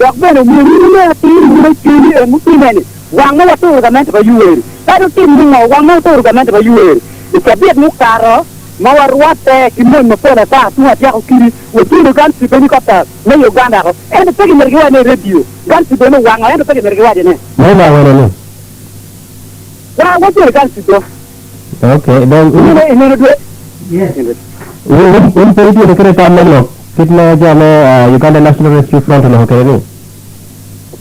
Dok bene myero in inen atir i me cwinyi en mutimme-ni, wang ma waturo gamente pa Yuweri. Kadi otim ningo, wang ma waturo gamente pa Yuweri. I cabit mukato ma warwatte ki mony mapol ata tung atyeko kidi, waturo gunship helicopter me Uganda ko. Ento pe kimito giwaco ne i radio. Gunship bene owango ento pe kimito giwaco ne. Me wangone ni? Wa, waturo gunship do. Ok, dong in. I nino dwe. Wun, wun pe wutye kede tam me lok kit ma jo me Uganda National Rescue Front oloko kwede ni?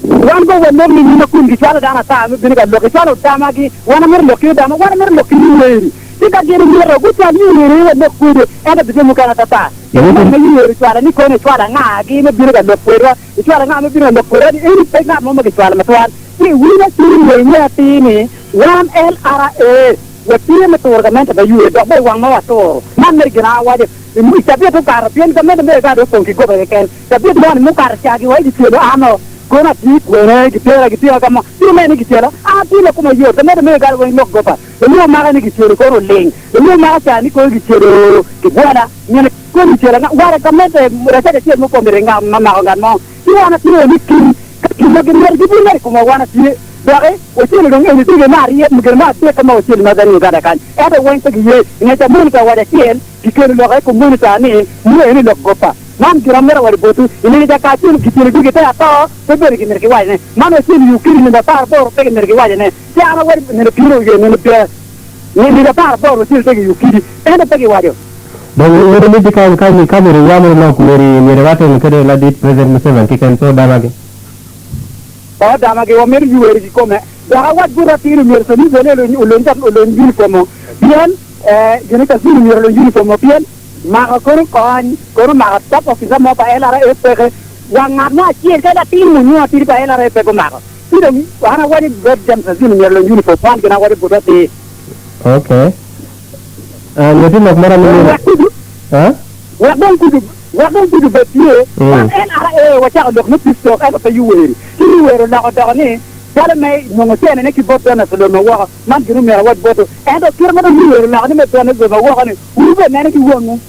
Wan bene walok nining ma kun gicwalo dano ata me bino ka lok? Gicwalo odamagi, wan wamito lok ki odama, wan wamito lok ki yuweri. Ci ka gin omito, gucwal yuweri aye walok kwede, ento pi jo mukene atata. Ngat ma yuweri ocwalo ni kono ecwalo anga-gi me bino ka lok kwedwa? Icwalo anga me bino ka lok kwedwa ni eni pe ngat mo ma gicwalo matwal? Ci winy atir myero inge atir ni wan LRA watye me turo gamente pa UA dok bene wang ma waturo. Man mere gin awaco i cabit mukato pien gamente me Uganda opong ki goba keken. Cabit moni mukato ca giwaco gicelo an o kono atye kwene gitera gitera ka mo ci wunen ni gicela an atye lakoma yot gamente me Uganda weng lok goba lanyuka omaka ni gicelo kono oling lanyuka omaka ca ni kono gicelo kibwola nyen kono gicelo anga wara gamente racac acel mukwongo myero ingam ma mako ngat mo. Ci wan atye ni kin ka gin ma gimito gibine i komwa wan atye. Doki wacelo dong eni tye gin me aryo gin me adek ma wacelo ma Northern Uganda kany. Ento weng pe giye. I nge ca monitor owaco acel, gikelo lok i kom monitor ni nyo eni lok goba. Man gin amito awaco botwu. I nino ca kacel gicelo diki te ato pe bene gimito giwaco ne. Man wacelo i Ukiri nino 18 pe gimito giwaco ne. Ci an awaco nino pyeraryo wiye nino nino 18 wacelo tegi i Ukiri ento pe giwaco. Dong wun wumiti ka ka ka myero wuyam lok myero myero watemo kede ladit President Museveni keken pe odamagi. Pe odamagi wamito yweri kikome dok awac boti atir myero Sami bene olony olony olony uniform o pien eh gine Kazini myero olony uniform o pien mako kono kony kono mako top officer mo pa LRA peke wa ngat mo acel kadi latin munyo atidi pa LRA pe gumako ci dong an awaco bot James Kazini myero olony uniform man gin awaco boti atir. Okay. Nyo tye lok moro ma Wek kucu, wek dong kucu, wek dong kucu obed tye. Wan LRA wacako lok me peace talk ento pe Yuweri. Ci Yuweri oloko odoko ni calo me nongo cene-ne ki bot Donald Oloma woko. Man gin omyero awac botwu. Ento kite ma dong Yuweri oloko ni me Donald Oloma woko ni, wun wubed nene ki wonwu.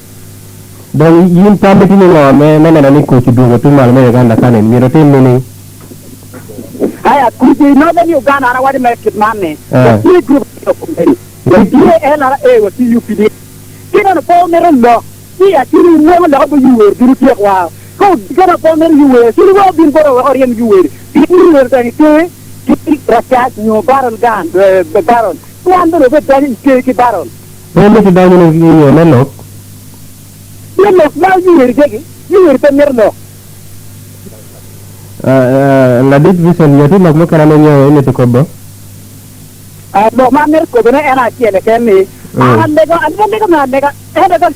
Dong in tammi tye ni ngo me neno ni kuc odwogo tung malo me Uganda kani myero otim nining? Aya, kuc i Northern Uganda an awaco mere kit man ni, watye group aryo kombeddi. Watye LRA wa ki UPDF. Ki bene pe wumito lok ci acwiny wunwongo lok bot yuwer bino tyek wa. Ka gene pe wumito yuwer cwiny wek obin bota wek oryem yuwer pien yuwer donyo i ker ki racac nyo barrel gun barrel ci wan bene wabed donyo i ker ki barrel. Pe wumito donyo i yo me lok. Me lok ma yuwer jagi yuwer pe mito lok. Ladit Vincent nyo tye lok mukene ma ingeyo imito kobo? Lok ma amito kobone en acel keken ni, an alego, alego me alega, ento ka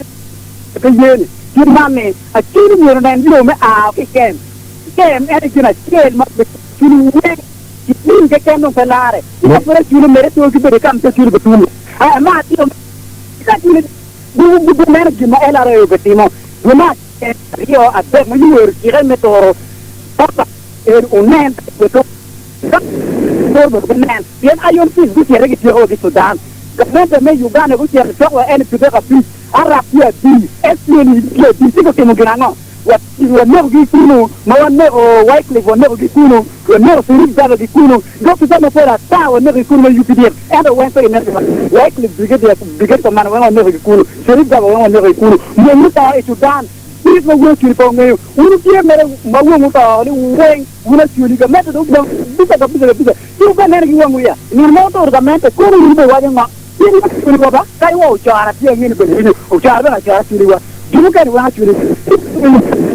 pe ye ni kit man ni, acwiny myero onen yo me a ki i kem. Kem en aye gin acel ma cwiny weng ki tim keken dong pe larre. Ci ka pud acwiny omedde to ki bedo i kam ci acwiny obitum. Ma atimo ka acwiny guneno gin ma LRA obitimo, dwe me acel, aryo, adek ma yuwero ocike me turo papa en onen ka kor bene gunen, pien Iron Fist gucito gityeko wa ki Sudan, gamente me Uganda gucito cok wa NPD abic, Arab tye adi, SPLM tye adi, ci gutimo gin ango? Wanekogi kunu, ma waneko Wycliffe wanekogi kunu, waneko Sirif Gaba ki kunu, gofisa mapol ata wanekogi kunu me UPDF, ento weng pe gineko Wycliffe Brigadier, Brigade Commander weng wanekogi kunu, Sirif Gaba weng wanekogi kunu, mony muto i Sudan, Spirit ma wun ocwiny pe wungeyo, wun wutye mere ma wonwu oto ni weng. Wun acwali gamente dong dong kabisa kabisa kabisa ci wuka nene ki wangwu ya nino ma wuturo gamente kono wun bene wuwaco ngo pien wun acwali wa ba kadi wa ocora tye ange ni bene winyo ocora bene acora acwali wa jo mukene weng acwali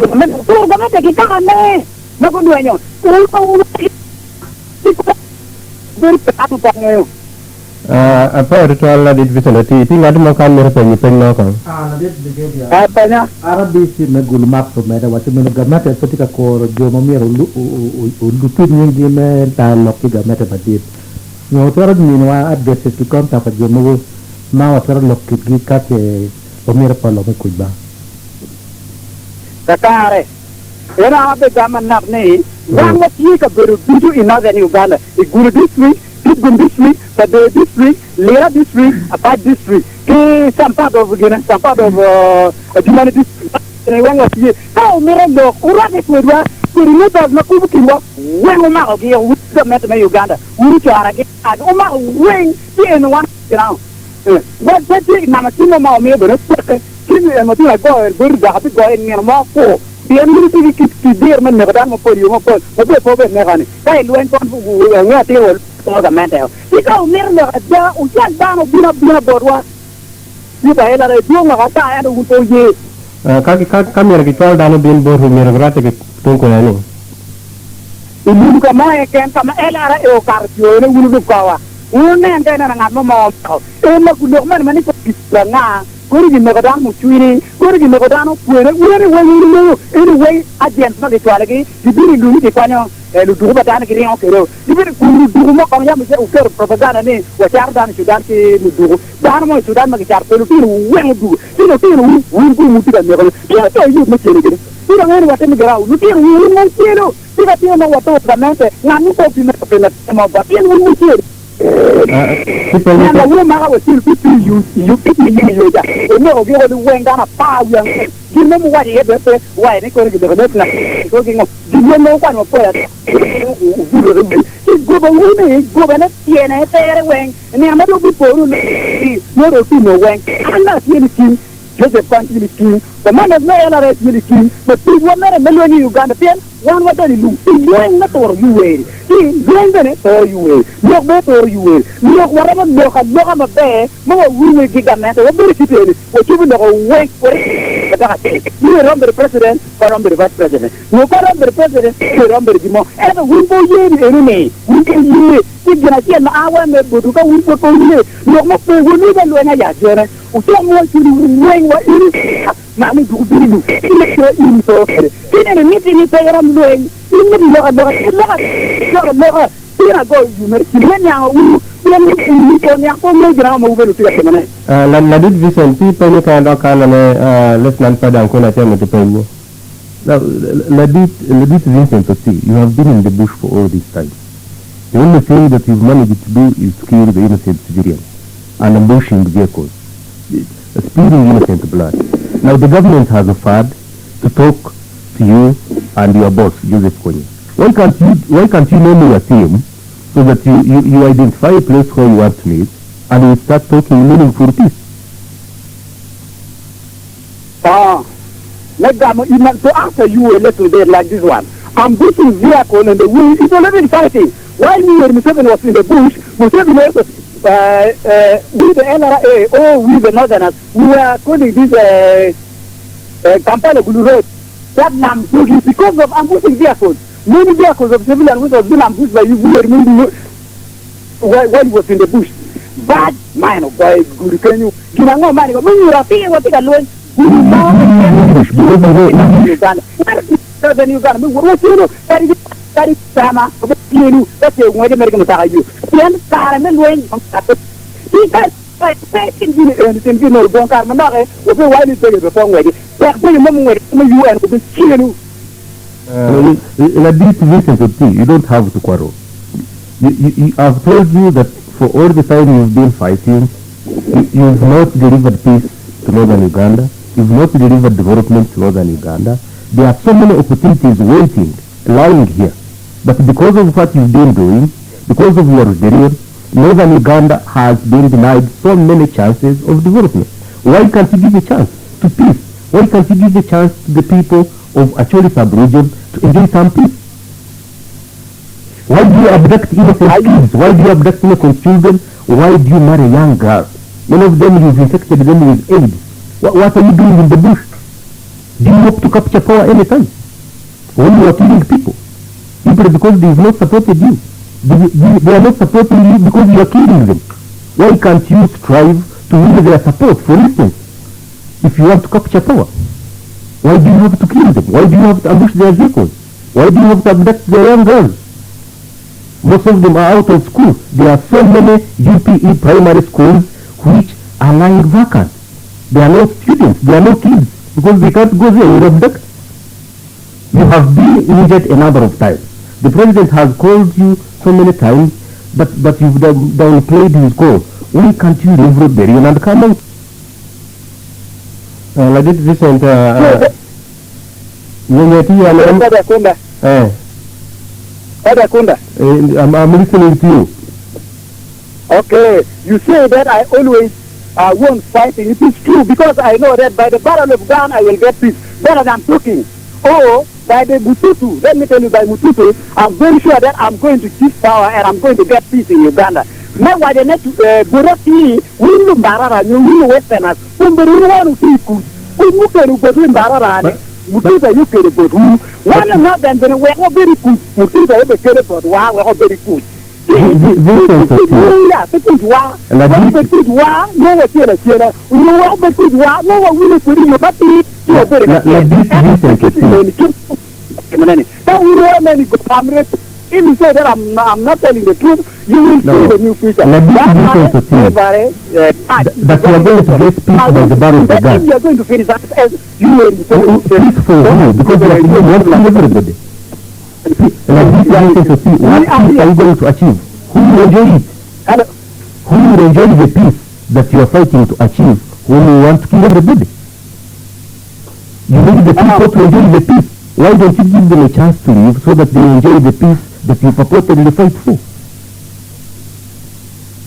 gamente oturo gamente ki kaka ne ma gulwenyo wun ma wun bedo pe ato pe angeyo. Apoyo tutwal ladit Vincent Otii. Tye ngat mo kany mito penyi peny mo kong? Ladit Brigadier, Penya. RBC me Gulu Maps omedde waco meno gamente pe tye ka koro jo ma myero olutwit nyinggi me laro lok ki gamente madit. Nyo watwero miniwa addresses ki contact pa jo mogo ma watwero lok kitgi ka ce wamito pa lok me kuc ba? Kakare, en aa be gam manok ni wan watye ka bedo ducu i Northern Uganda, i Gulu District, Kitgum District, Pader District, Lira District, Apac District ki some part of gine, some part of Adjumani District. Ene weng watye. Ka wumito lok, wurwatte kwedwa. kodi neighbors ma kubo kinwa weng wumako gi wun gamente me Uganda wun ocora gi wumako weng ci eni wan gin Wa pe tye ki nama cim mo ma wamiyo bene peke. Cim en ma tye agoyo en boti dok abigoye i nino mo kur. Pien in itye ki kit ki diro me neko dano mapol i yo mapol ma bene pe wubed nekoni. Ka ilweny kon wange atir wa kor gamente o. Ci ka wumito lok ada, wucwal dano obin abina botwa. Ci pa LRA dwong woko ata ento wun pe wuye. Ka myero gicwal dano obin botwu, myero girwatte ki tung kwena ni. I lum ka mo keken ka ma LRA okato tyoyone, wun wulub korwa. Wun wunen ka ineno ngat mo ma omako en ma gulok mene ma ni kong gicwalo anga, kodi gineko dano mucwini, kodi gineko dano kwene, wun iwei wun wungeyo en iwei agent ma gicwalogi gibino i lum gikwanyo luduku pa dano giringo kwede gibino kun luduku mo kong yam wuketo propaganda ni wacato dano i Sudan ki luduku dano mo i Sudan ma gicato pe lutino wuweng oduku ci lutino wu wun gu wutye ka nekone pien oto iyub me celo kede ci dong en watimo girawu lutino wu wun wucelo. Tika tye ma wato gamente ngat mukob ki mito pi latin mo bot pien wun wucel? Pien lawur maka wacel pi pi yub pi pi yoca oneko gi odi weng dano 14. Gin mo muwaco iye bene pe waye ni kono gineko net na ko gi ngo gin weng ma wukwano mapol ata obuto ri ci goba wu ni goba ne tyene tere weng nino ma dong biporo ni nongo dong otumo weng an ma atye ni king Joseph Kony tye liking, Commandant me LRA tye liking, ma ticwa mere me lweny i Uganda pien wan wadonyo i lum pi lweny me turo UA ci lweny bene turo UA, lok bene turo UA. Lok waromo lok aloka maber ma wawinyo ki gamente wabedo ki teni wacobo loko weng dok acel. In irom bedo president pe arom bedo vice president nyo pe arom bedo president pe irom bedo gin mo ento wun pe wuye ni eno ni wun pe wuye ci gin acel ma a wa me botwu ka wun pud pe wuye lok mo pe wun me lweny aya jone. Wucok wa cwinywu weng wa in ma muduku bino lu ki me coo in ito kede. Ki nene miti ni pe irom lweny, in miti ilok aloka, iloka loka loka pien agoyo yu mere cim me niango wu pien ni in ni pe oniang pe wungeyo gin ango ma wubedo wutye ka timo ne. Ladit Vincent, pi penyo kene dok kan ane Lieutenant Padang Kuni acel miti penyi. Now, Ladit, Ladit Vincent Otti, you have been in the bush for all this time. The only thing that you've managed to do is to kill the innocent civilians. And ambushing vehicles, spilling innocent blood. Now the government has offered to talk to you and your boss, Joseph Kony. Why can't you, why can't you name your team so that you, you, you identify a place where you want to meet and we start talking meaningful peace? Ah, me gamo in man to answer you a little bit like this one. Ambushing vehicle and the way it's already fighting. While Yoweri Museveni was in the bush, Museveni also we the LRA or we the Northerners, we were calling this Kampala Gulu Road. That nam because of ambushing vehicles. Many vehicles of civilian which was been ambushed by Yoweri Museveni while he was in the bush. Bad man of boy guru kenyu. Gin ango man go munyura atir watye ka lweny guru mo keken Uganda. Northern Uganda me wot kadi Kadi tama obed pyenu ka ce wungwece mere ki mutoka yo, pien kare me lweny dong okato. Tika pe tim gin eni, tim gin eno, dong kare manok aye wabe waco ni David pe ongweci, wek David mo mungweci me UN obed pyenu. Ladit Vincent Otti, you don't have to quarrel. You, you, you, I've told you that for all the time you've been fighting, you, you've not delivered peace to northern Uganda, you've not delivered development to northern Uganda. There are so many opportunities waiting lying here. But because of what you've been doing, because of your rebellion, northern Uganda has been denied so many chances of development. Why can't you give a chance to peace? Why can't you give a chance to the people of Acholi sub-region to enjoy some peace? Why do you abduct innocent kids? Why do you abduct innocent children? Why do you marry young girls? Many of them you've infected them with AIDS. What, what are you doing in the bush? Do you hope to capture power anytime? When you are killing people, people because they have not supported you. They, they, they are not supporting you because you are killing them. Why can't you strive to win their support, for instance, if you want to capture power? Why do you have to kill them? Why do you have to ambush their vehicles? Why do you have to abduct their young girls? Most of them are out of school. There are so many UPE primary schools which are lying vacant. There are no students, there are no kids because they can't go there. You abduct. You have been injured a number of times. The president has called you so many times, but, but you've down, downplayed his call. Why can't you leave rebellion and come out? Ladit Vincent, nyonyo tye an Eh. Eda Kunda. Eh, I'm listening to you. Okay, you say that I always want fighting. It is true because I know that by the barrel of gun I will get peace better than talking. Or by the Mututu, let me tell you, by Mututu, I'm very sure that I'm going to keep power and I'm going to get peace in Uganda. Me waje ne buroti winu mbarara nyo winu westerners kumberi winu wanu tiku kumu kenu botu mbarara ne mututa yu kenu botu wana na bendene weko beri ku mututa yu kenu botu wa weko beri ku Vincent Otieno. Ya, pe kuj wa. Ladit- Pe kuj wa, no wa tiela tiela. No wa pe kuj wa, no wa wili kuri yo bati. Yo bere La- Ladit Vincent Otieno. Ka wuro meni go amre. If you say that I'm not telling the truth, you will No. see the new future. Ladit That Vincent man, Otieno. That you are going to get peace by the barrel of the gun. If you are going to finish that, as you will Oh, oh, Peace for who? Because you are you want to kill everybody. Ladit Vincent Otieno, what peace are you going to achieve? Who will enjoy it? Hello. Who will enjoy the peace that you are fighting to achieve when you want to kill everybody? You need the people to enjoy the peace. Why don't you give them a chance to live so that they enjoy the peace that you purportedly fight for?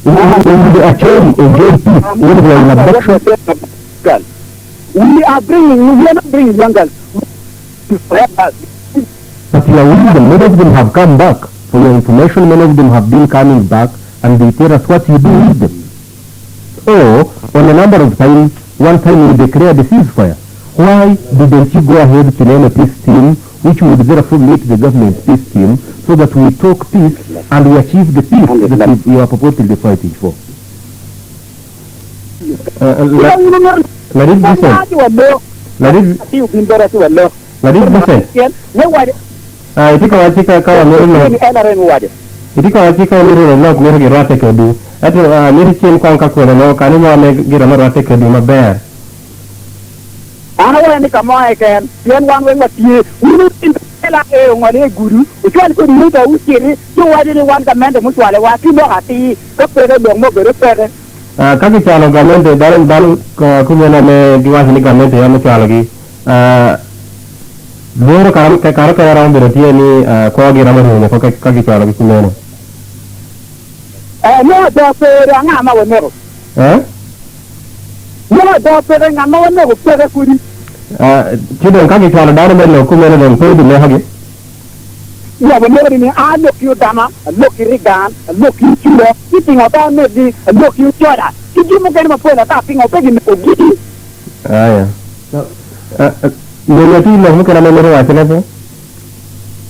When they actually enjoy peace, when they are in abduction, Girl. We are bringing, we are not bringing young girls. To help us. but you are with them. Many of them have come back. For your information, many of them have been coming back and they tell us what you do with them. Or, on a number of times, one time you declared a ceasefire. Why didn't you go ahead to name a peace team, which would therefore make the government peace team, so that we talk peace and we achieve the peace that you are purportedly fighting for? Ladid Vincent, Ladid Vincent, itika wachika kawa mirino itika wachika mirino nok mir girwate kedu ento mir chien kwan ka kweno no kanyo ma gira marwate kedu maber An awacho ni kamo eken pien wan weng watye wunu la e ongole e gudu ocwal kodi ruta uciti ci owaco ni wan gamente mucwale wa ki lok atir ka peke dong mo obedo peke. Ka gicwalo gamente dano dano kumeno me giwaco ni gamente aye mucwalogi lworo kare kene romo bedo tye ni kwogi romo rwenyo ka gicwalogi kumeno. Nongo ada pe anga ma waneko? Nongo ada peke ngat ma waneko peke kodi? Ci dong ka gicwalo dano me lok kumeno dong pe obinekogi? Ya waneko ni a lok ki odama, alok ki rigan, alok ki ocula, ki pingo pe anekgi, alok ki ocola, ki jami mukene mapol ata pingo pe ginekogi? Aya. Nongo tye lok mukene ma imito wacone pe?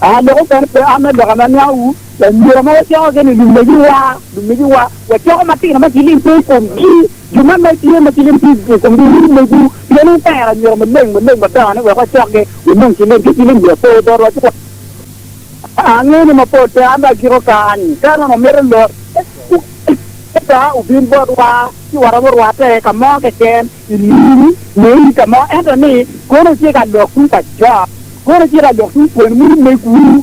A lok mukene pe, an me loka ma niangowu, anyira ma wacoko kene lumegiwa, lumegiwa, wacoko matino ma ciling pe i komgi, jo ma me tye ma ciling tye i komgi lumegu, pien wutero anyira maleng maleng madongo ni wek wacokgi, wanong ciling, ki ciling myero pe botwa ci Angeyo ni mapol pe an dong agiko kany. Ka nongo mito lok, ka obin botwa ci waromo rwatte ka mo keken i lum nyo i ka mo. Ento ni kono tye ka lok tung pa jo, kono tye ka lok tung pwony muno megwu.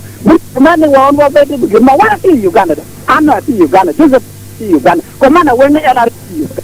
Man ni wan wabedo gin ma wan atye i Uganda dong. An nongo atye i Uganda, Joseph tye i Uganda, komanda weng me LRA tye i Uganda.